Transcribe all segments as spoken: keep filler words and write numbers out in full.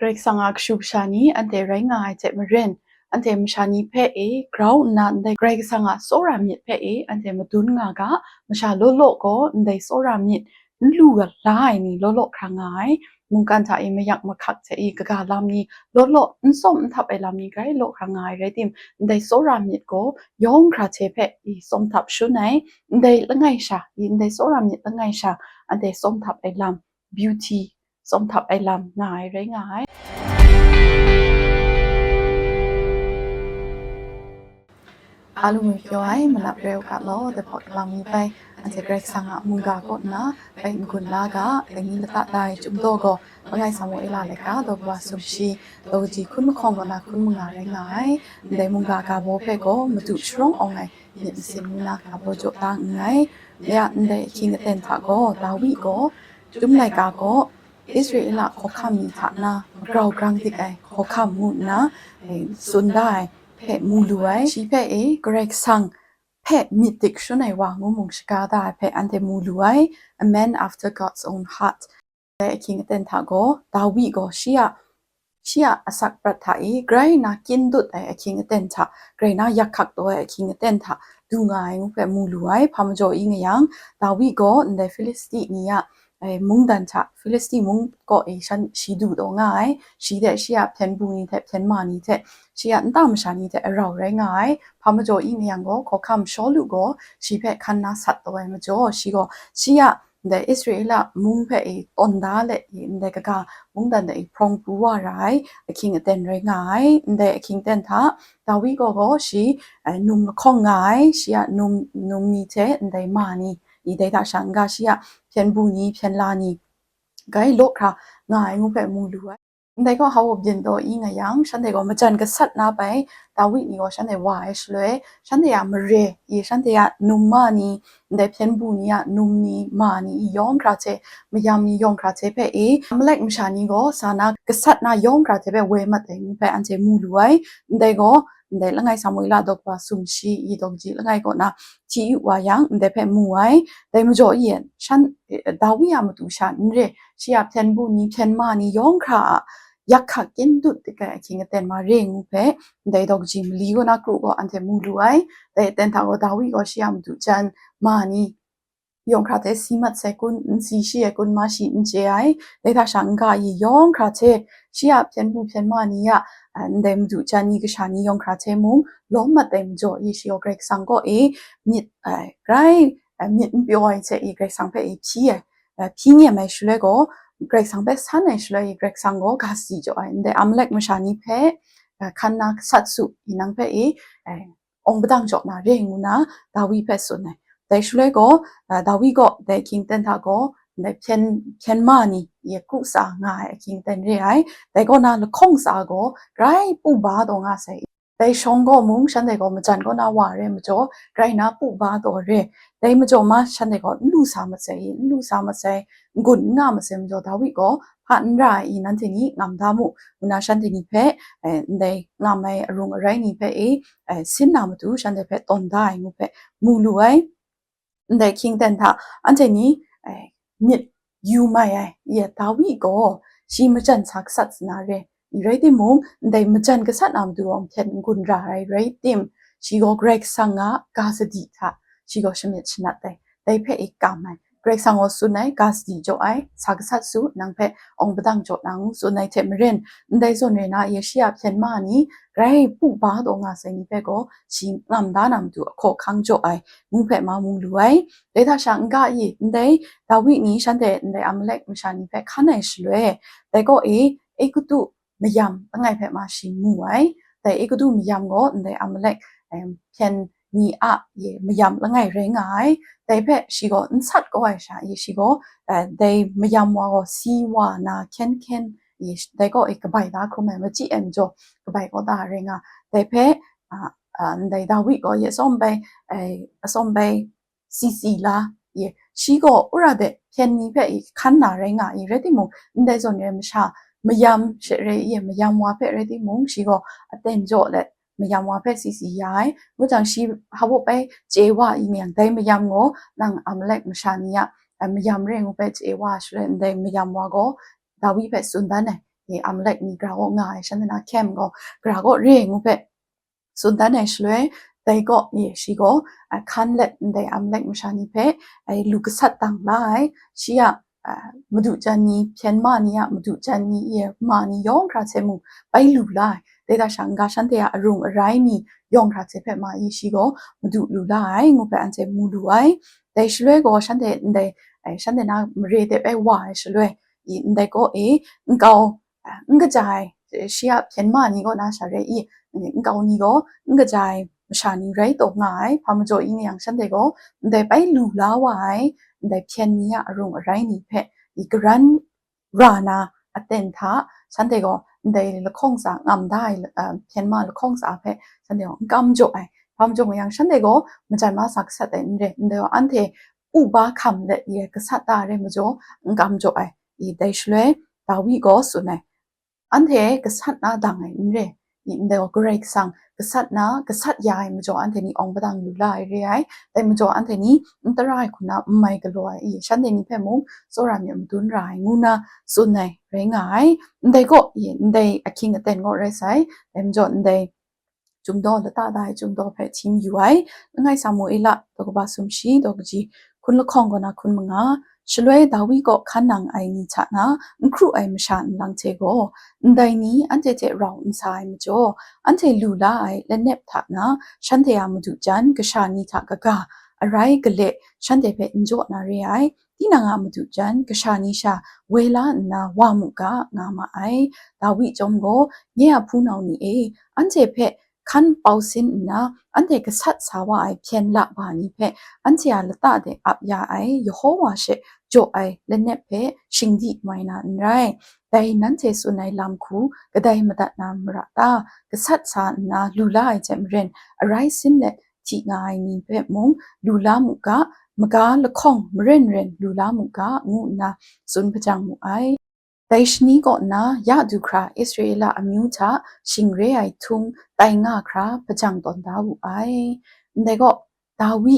Karai Kasang a kashu kasha ni anhte rai nga ai hte maren, anhte masha ni hpe e grau nna ndai Karai Kasang a tsawra myit hpe e anhte madun nga ga, masha law law gaw ndai tsawra myit n lu la ai ni law law hkra nga ai, mungkan hta e mayak mahkak hte e kaga lam ni law law n tsawm n htap ai lam ni grai law hkra nga ai rai tim, ndai tsawra myit gaw yawng hkra hte hpe i tsawm htap shun ai, ndai langai sha i ndai tsawra myit langai sha anhte tsawm htap ai lam, beauty, tsawm htap ai lam nga ai rai nga ai. A lu mu pyaw ai manap reu ga law, the pot kalang mi bai, anhte Karai Kasang a mungga kaw nna bai n-gun la ga, dai ni lata da ai Chyum Daw gaw, langai Samuela laika daw wa sumshi, daw kaji hkun mahkawng kaw na hkun manga rai nga ai. Ndai mungga ga baw hpe gaw madu sharawng awng ai myit masin ngu na ga baw jaw da nngai. Ya, ndai ahkying aten hta gaw, Dawi gaw, Chyum laika gaw, Israela hkawhkam ni hta na magrau grang dik ai hkawhkam ngu nna, eh, tsun da ai hpe mu lu ai. Shi hpe e Karai Kasang hpe myit dik shun ai wa ngu mung shaga da ai hpe anhte mu lu ai. A man after God's own heart. Dai ahkying aten hta gaw, Dawi gaw shi a, shi a asak prat hta e grai na kyin dut ai ahkying aten hta, grai na yak hkak taw ai ahkying aten hta du nga ai ngu hpe mu lu ai. Hpa majaw i nga yang, Dawi gaw ndai Filisti ni a, eh, mungdan hta, Filisti mung kaw e shan shi du taw nga ai, shi hte shi a hpyen bu ni hte hpyen ma ni hte, shi a nta masha ni hte arau rai nga ai. Hpa majaw i nga yang gaw, hkawhkam Shawlu gaw shi hpe hkan na sat taw ai majaw, shi gaw shi a ndai Israela mung hpe e tawn da let i, ndai kaga mungdan de e hprawng pru wa ra ai ahkying aten rai nga ai. Ndai ahkying aten hta, Dawi gaw gaw shi, eh, num lahkawng nga ai, shi a num, num ni hte ndai ma ni, i dai hta sha n-ga shi a hpyen bu ni, hpyen la ni, grai law hkra nga ai ngu hpe mu lu ai. Ndai gaw hpa byin taw i nga yang, shanhte gaw majan gasat na bai, Dawi ni gaw shanhte wa ai shaloi, shanhte a mare, i shanhte a num ma ni, ndai hpyen bu ni a num ni, ma ni, i yawng hkra hte, mayam ni yawng hkra hte hpe e, Amalek masha ni gaw sa na gasat na yawng hkra hte hpe woi mat ai ngu hpe anhte mu lu ai. Ndai gaw, ndai langai Samuela daw wa sumshi i daw kaji langai kaw na hti yu wa yang, ndai hpe mu ai. Dai majaw i e, shan, eh, Dawi a matu sha n re, shi a hpyen bu ni, hpyen ma ni yawng hkra a yak hkak kyin dut dik ai ahkying aten wa re ngu hpe, ndai daw kaji mali kaw na kru gaw anhte mu lu ai. Dai aten hta gaw Dawi gaw shi a madu jan ma ni yawng hkra hte si mat sai kun, n si shi ai kun ma shi n chye ai. Dai hta sha n-ga i yawng hkra hte, shi a hpyen bu hpyen ma ni a, a, ndai madu jan ni kasha ni yawng hkra hte mung lawm mat ai majaw i shi gaw Karai Kasang kaw e myit, a, grai, a, myit n pyaw ai hte i Karai Kasang hpe i hpyi ai, a, hpyi nem ai shaloi gaw, Karai Kasang hpe san ai shaloi i Karai Kasang gaw ga sadi jaw ai. Ndai Amalek masha ni hpe, a, hkan na gasat su i nang hpe i, a, awng padang jaw na re ngu na Dawi hpe tsun ai. Dai shaloi gaw, a, Dawi gaw dai ahkying aten hta gaw, ndai hpyen, hpyen ma ni, i kru tsa nga ai ahkying aten re ai. Dai kaw na lahkawng tsa gaw, grai pu ba taw nga sai. Dai shawng gaw mung, shanhte gaw majan kaw na wa re majaw, grai na pu ba taw re. Dai majaw ma, shanhte gaw n lu sa mat sai, n lu sa mat sai, n gun n nga mat sai majaw, Dawi gaw hpa n ra ai i, nanhte ni ngam da mu, ngu na shanhte ni hpe, eh, ndai ngam ai arung arai ni hpe e, eh, sin na matu shanhte hpe tawn da ai ngu hpe mu lu ai. Ndai ahkying aten hta anhte ni, eh, myit yu mai ai, ya Dawi gaw shi majan sa gasat sa na re, i rai timung, ndai majan gasat na matu gaw nhpyen n-gun ra ai rai tim, shi gaw Karai Kasang a ga sadi hta shi gaw shamyit shanat ai, dai hpe i kam ai. Karai Kasang gaw tsun ai, ga sadi jaw ai, sa gasat su, nang hpe awng padang jaw na ngu tsun ai hte maren, ndai zawn re na, Yeshaya hpyen ma ni, grai pu ba taw nga sai ni hpe gaw, shi ngam da na matu ahkaw ahkang jaw ai, ngu hpe ma mu lu ai. Dai hta sha n-ga i, ndai Dawi ni shanhte ndai Amalek masha ni hpe hkan ai shaloi, dai kaw e, Egutu mayam langai hpe ma shi mu ai. Dai Egutu mayam gaw ndai Amalek, em, hpyen ni a, ye, mayam langai rai nga ai. Dai hpe shi gaw n sat kau ai sha, ye, shi gaw, eh, dai mayam wa gaw si wa na hkyen hkyen, ye, dai gaw, eh, kabai da hkrum ai, machyi ai majaw kabai kau da rai nga. Dai hpe, ah, ah, ndai Dawi gaw, ye, atsawm bai, eh, atsawm bai, si si la, ye, shi gaw wora de hpyen ni hpe i hkan na rai nga i, rai timung, ndai zawn re masha, mayam she re ye, mayam wa hpe rai timung, shi gaw aten jaw let, mayam wa hpe si si ya ai. Ngu jang, shi hpa bai chye wa i myang, dai mayam gaw nang Amalek masha ni a, a, mayam re ngu hpe chye wa shaloi, ndai mayam wa gaw Dawi hpe tsun dan ai. Amalek ni gara kaw nga ai, shanhte na hkyem gaw gara kaw re ngu hpe tsun dan ai shaloi, dai kaw, ye, shi gaw, a, hkan let ndai Amalek masha ni hpe, ai, lu gasat dang la ai, shi a, a, madu jan ni, hpyen ma ni a madu jan ni, ye, ma ni yawng hkra hte mung bai lu la ai, dai da sha n-ga shanhte a arung arai ni yawng hkra hte hpe ma i shi gaw madu lu la ai, ngu hpe anhte mu lu ai. Dai shaloi gaw shanhte ndai, ai, shanhte na mare de bai wa ai shaloi, i, ndai kaw e, nkau, a, n kaja ai, shi a hpyen ma ni kaw na sha re i, nkau ni gaw n kaja ai masha ni rai taw nga ai, hpa majaw i nga yang shanhte gaw ndai bai lu la wa ai, ndai hpyen ni a arung arai ni hpe i karan ra na aten hta, shanhte gaw ndai lahkawng tsa ngam da ai, a, hpyen ma lahkawng tsa hpe shanhte gaw n kam jaw ai, hpa majaw nga yang shanhte gaw majan ma sa gasat ai n re, ndai gaw anhte uba hkam let i gasat da ai rai majaw n kam jaw ai, i dai shaloi Dawi gaw tsun ai, anhte gasat na dang ai n re, i ndai gaw Karai Kasang gasat na, gasat ya ai majaw anhte ni awng padang lu la ai re ai, dai majaw anhte ni n tara ai hku na n mai galaw ai, i shanhte ni hpe mung tsawra myit madun ra ai, ngu na tsun ai rai nga ai. Ndai gaw, i ndai ahkying aten gaw rai sai, dai majaw ndai Chyum daw lata da ai chyum daw hpe htim yu ai. Langai Samuela daw kaba sumshi daw kaji hkun lahkawng kaw na hkun manga, shaloi Dawi kaw hkan nang ai ni hta na n hkru ai masha nlang hte gaw, ndai ni anhte hte rau n sa ai majaw, anhte lu la ai lanep hta na shanhte a madu jan kasha ni hta kaga, arai gale shanhte hpe n jaw na re ai. Tinang a madu jan kasha ni sha woi la nna wa mu ga, nga ma ai. Dawi chyawm gaw, nye a hpunau ni e, anhte hpe hkan pau sin nna, anhte gasat sa wa ai hpyen la ba ni hpe anhte a lata de ap ya ai Yehova she jaw ai lanep hpe shingdi mai na n rai. Dai nanhte tsun ai lam hku kadai madat na mara ta? Gasat sa nna lu la ai hte maren, arai sin let hti nga ai ni hpe mung lu la mu ga, maga lahkawng maren ren lu la mu ga, ngu nna tsun hpajang mu ai. Dai shani kaw na ya du hkra Israela amyu hta shing re ai htung tai nga hkra hpajang tawn da wu ai. Ndai gaw, Dawi,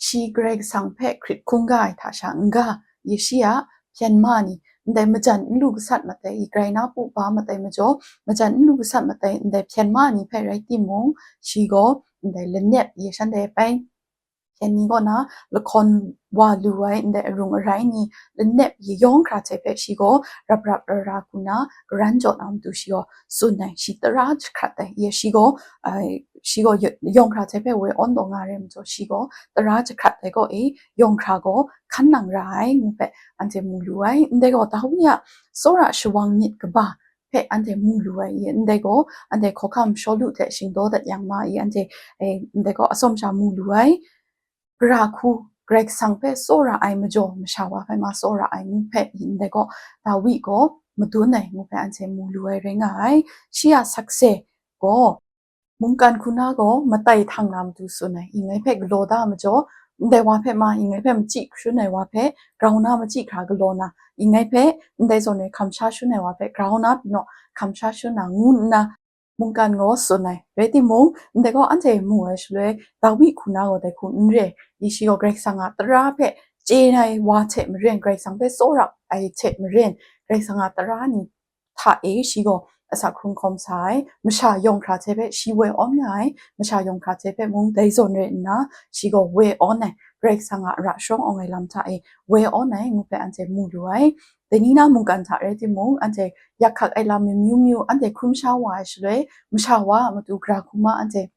shi Karai Kasang hpe hkrit hkungga ai hta sha n-ga, Yeshia, hpyen ma ni, ndai majan n lu gasat matai, i grai na pu ba matai majaw, majan n lu gasat matai, ndai hpyen ma ni hpe rai timung, shi gaw ndai lanep, ye shanhte bai hpyen ni kaw na lahkawn wa lu ai ndai arung arai ni lanep yawng hkra hte hpe shi gaw rap rap ra ra hku na karan jaw na matu shi gaw tsun ai, shi tara jahkrat ai, ye shi gaw, ai, shi gaw ya-, yawng hkra hte hpe woi awn taw nga re majaw, shi gaw tara jahkrat ai kaw e, yawng hkra gaw hkan nang ra ai ngu hpe anhte mu lu ai. Ndai gaw Dawi a tsawra shawang myit kaba hpe anhte mu lu ai i, ndai gaw anhte hkawhkam Shawlu hte shingdaw dat yang ma i, anhte, e, ndai gaw atsawm sha mu lu ai. Gara hku, Karai Kasang hpe tsawra ai majaw, masha wa hpe ma tsawra ai ngu hpe i, ndai gaw Dawi gaw madun ai ngu hpe anhte mu lu ai rai nga ai. Shi a sakse gaw, mungkan hku na gaw matai htang na matu tsun ai, i ngai hpe galaw da majaw, ndai wa hpe ma, i ngai hpe machyi hkrum ai wa hpe grau na machyi hkra galaw na, i ngai hpe ndai zawn e hkam sha shun ai wa hpe grau na pyi naw hkam sha shun na, ngu nna mungkan gaw tsun ai. Rai timung, ndai gaw anhte mu ai shaloi, Dawi hku na gaw dai hku n re, i shi gaw Karai Kasang a tara hpe chye ai wa hte maren, Karai Kasang hpe tsawra ai hte maren, Karai Kasang a tara ni hta e shi gaw asak hkrung hkawm sa ai, masha yawng hkra hte hpe shi woi awn nga ai, masha yawng hkra hte hpe mung dai zawn rai nna, shi gaw woi awn ai, Karai Kasang a ra sharawng awng ai lam hta e woi awn ai ngu hpe anhte mu lu ai. Dai ni na mungkan hta rai timung, anhte yak hkak ai lam myu myu anhte hkrum sha wa ai shaloi, masha wa a matu gara hku ma anhte,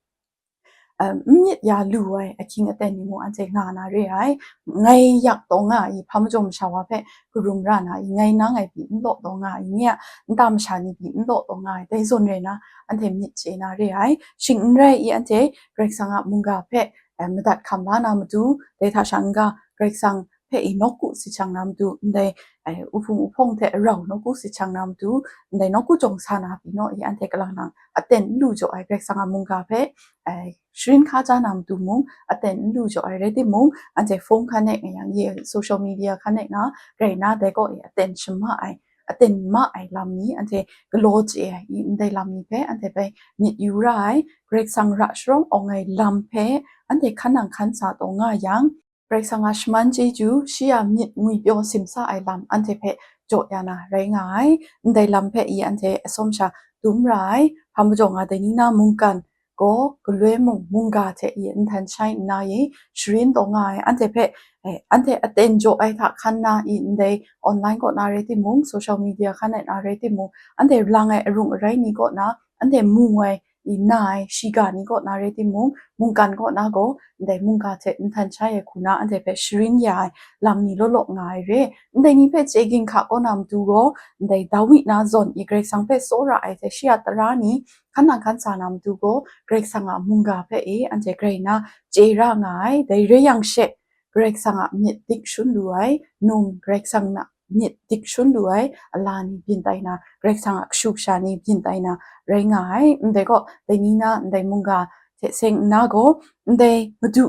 um, n myit ya lu ai ahkying aten ni mung anhte nga na re ai. Ngai yak taw nga ai, hpa majaw masha wa hpe karum ra na ai, ngai nang ai pyi n law taw nga ai, nye a nta masha ni pyi n law taw nga ai, dai zawn rai na, anhte myit chye na re ai. Shing n rai i, anhte Karai Kasang a mungga hpe, eh, madat hkam la na matu, dai hta sha n-ga Karai Kasang hpe i nawku si hkyang na matu, ndai, eh, uhpung uhpawng hte rau nawku si hkyang na matu, ndai nawku jawng sa na pyi naw i, anhte kalang nang aten n lu jaw ai, Karai Kasang a mungga hpe, eh, sharin hkaja na matu mung aten n lu jaw ai rai timung, anhte phone hkan e nga yang, ye social media hkan e nga rai na, dai kaw e aten shama ai, aten ma ai lam ni, anhte galaw chye ai, i ndai lam ni hpe anhte hpe myit yu ra ai, Karai Kasang ra sharawng awng ai lam hpe anhte hkan nang hkan sa taw nga yang, Karai Kasang a shaman chyeju, shi a myit ngwipyaw simsa ai lam anhte hpe jaw ya na rai nga ai. Ndai lam hpe i anhte asawm sha dum ra ai. Hpa majaw nga dai ni na mungkan gaw galoi mung mungga hte i nhtan shai nna i sharin taw nga ai. Anhte hpe, eh, anhte aten jaw ai hta hkan na i ndai online kaw na rai timung, social media hkan ai na rai timung, anhte lang ai arung arai ni kaw na, anhte mu ai i na ai shiga ni kaw na rai timung, mungkan kaw na gaw ndai mungga hte nhtan shai ai hku na anhte hpe sharin ya ai lam ni law law nga ai re. Ndai ni hpe chye ginhka kaw na matu gaw, ndai Dawi na zawn i Karai Kasang hpe tsawra ai hte shi a tara ni hkan nang hkan sa na matu gaw, Karai Kasang a mungga hpe e anhte grai na chye ra nga ai. Dai re yang she, Karai Kasang a myit dik shun lu ai, num Karai Kasang na myit dik shun lu ai, ala ni byin tai na, Karai Kasang a kashu kasha ni byin tai na rai nga ai. Ndai gaw, dai ni na ndai mungga hte seng nna gaw, ndai Madu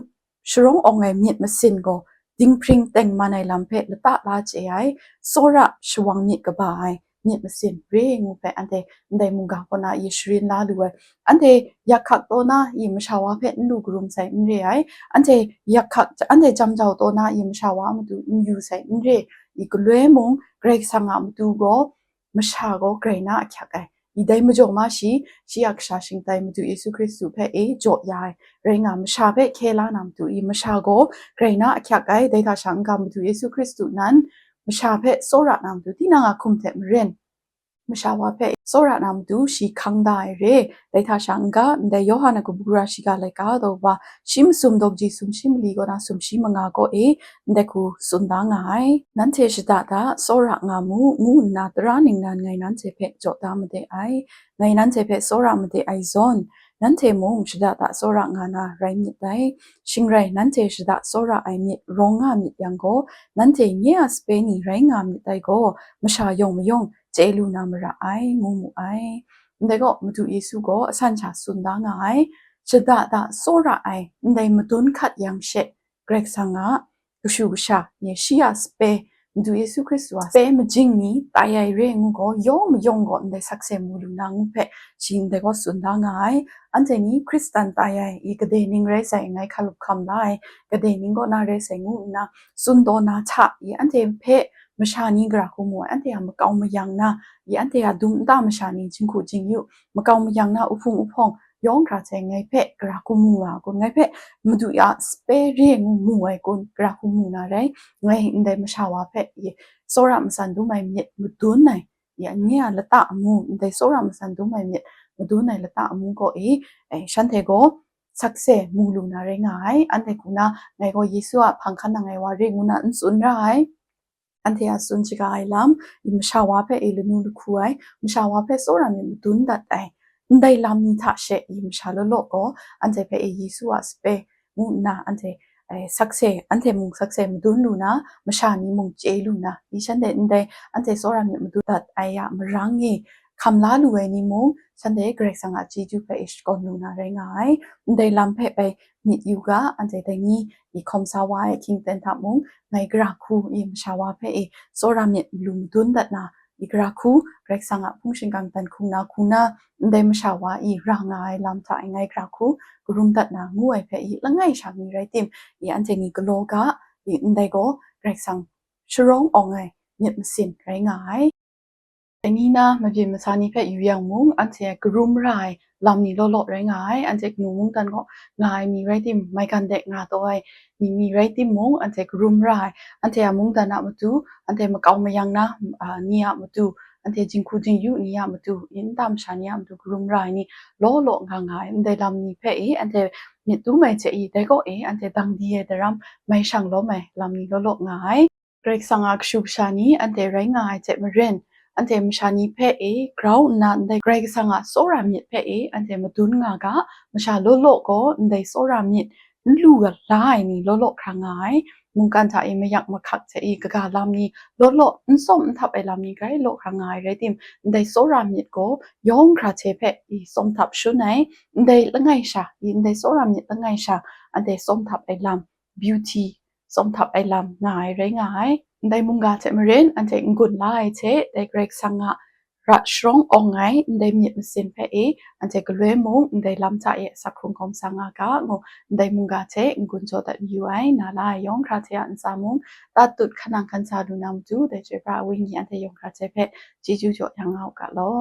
sharawng awng ai myit masin gaw, dinghpring tengman ai lam hpe lata la chye ai, tsawra shawang myit kaba ai myit masin re ngu hpe anhte ndai mungga kaw na i sharin la lu ai. Anhte yak hkak taw na i masha wa hpe n lu karum sai n re ai. Anhte yak hkak, anhte jam jau taw na i masha wa a matu n yu sai n re. I galoi mung Karai Kasang a matu gaw, masha gaw grai na ahkyak ai. I dai majaw ma shi, shi a kasha shingtai Madu Yesu Hkristu hpe e jaw ya ai. Rai nga, masha hpe hkye la na matu i masha gaw grai na ahkyak ai. Dai hta sha n-ga Madu Yesu Hkristu nan masha hpe tsawra na matu, tinang a hkum hte maren masha wa hpe tsawra na matu shi hkang da ai re. Dai hta sha n-ga, ndai Yawhan a kabu gara shiga laika daw wa, shi masum dawk ji sumshi mali kaw na sumshi manga kaw e, ndai hku tsun da nga ai. Nanhte shada da, tsawra nga mu, ngu nna tara ningnan ngai nanhte hpe jaw da made ai. Ngai nanhte hpe tsawra made ai zawn, nanhte mung shada da tsawra nga na rai myit dai. Shing rai, nanhte shada tsawra ai myit rawng nga myit yang gaw, nanhte nye a sape ni rai nga myit dai gaw, masha yawng mayawng chye lu na mara ai, ngu mu ai. Ndai gaw, Madu Yesu gaw asan sha tsun da nga ai, shada da tsawra ai ndai madun hkat yang she, Karai Kasang a kashu kasha, nye shi a sape, Madu Yesu Hkristu a sape majing ni tai ai re ngu gaw, yawng mayawng gaw ndai sakse mu lu na ngu hpe, shi ndai gaw tsun da nga ai. Anhte ni Hkristan tai ai, i kade ning rai sai, ngai hkalup hkam la ai, kade ning kaw na rai sai ngu nna, tsun taw na hta, i anhte hpe masha ni gara hku mu ai, anhte a makau mayang na, i anhte a dum nta masha ni, jinghku jingyu, makau mayang na, uhpung uhpawng, yawng hkra hte ngai hpe gara hku mu nga kun, ngai hpe Madu a sape re ngu mu ai kun, gara hku mu na rai, ngai ndai masha wa hpe i tsawra matsan dum ai myit madun ai, i nye a lata amu, ndai tsawra matsan dum ai myit madun ai lata amu gaw e, e, shanhte gaw sakse mu lu na rai nga ai, anhte hku na ngai gaw Yesu a hpang hkan nang ai wa re ngu na n tsun ra ai. Anhte a tsun shaga ai lam, i masha wa hpe e lanu lahku ai, masha wa hpe tsawra myit madun dat ai, ndai lam ni hta she i masha law law gaw, anhte hpe e Yesu a sape ngu nna anhte, eh, sakse, anhte mung sakse madun lu na, masha ni mung chye lu na, i shanhte ndai anhte tsawra myit madun dat ai a marang e hkam la lu ai ni mung, shanhte Karai Kasang a chyeju hpe e shakawn lu na rai nga ai. Ndai lam hpe bai myit yu ga, anhte dai ni i hkawm sa wa ai hkying ten hta mung, ngai gara hku i masha wa hpe e tsawra myit malu madun dat na, i gara hku Karai Kasang a hpung shingkang dan hkung na hku na, ndai masha wa i ra nga ai lam hta e ngai gara hku karum dat na ngu ai hpe i langai sha mi rai tim, i anhte ni galaw ga, i ndai gaw Karai Kasang sharawng awng ai myit masin rai nga ai. Dai ni na mabyin masa ni hpe yu yang mung, anhte karum ra ai lam ni law law rai nga ai. Anhte kanu mungdan kaw nga ai mi rai tim, maigan de nga taw ai ni mi rai timung, anhte karum ra ai. Anhte a mungdan a matu, anhte makau mayang na, a, ni a matu, anhte jinghku jingyu ni a matu, i nta masha ni a matu karum ra ai ni law law nga nga ai. Ndai lam ni hpe e, anhte myit dum ai hte i, dai gaw e, anhte dang di ai daram mai shang lawm ai lam ni law law nga ai. Karai Kasang a kashu kasha ni anhte rai nga ai hte maren, anhte masha ni hpe e grau nna ndai Karai Kasang a tsawra myit hpe e anhte madun nga ga, masha law law gaw ndai tsawra myit n lu la ai ni law law hkra nga ai, mungkan hta e mayak mahkak hte e kaga lam ni law law n tsawm n htap ai lam ni grai law hkra nga ai rai tim, ndai tsawra myit gaw yawng hkra hte hpe i tsawm htap shun ai, ndai langai sha, i ndai tsawra myit langai sha, anhte tsawm htap ai lam, beauty, tsawm htap ai lam nga ai rai nga ai. Ndai mungga hte maren anhte n-gun la ai hte, dai Karai Kasang a ra sharawng awng ai ndai myit masin hpe e, anhte galoi mung ndai lam hta e asak hkrung kawm sa nga ga, ngu ndai mungga hte n-gun jaw dat mayu ai, na la ai yawng hkra hte a ntsa mung, tatut hkanang hkansa lu na matu, dai chyoi pra ai wenyi anhte yawng hkra hte hpe chyeju jaw yang nga u ga law.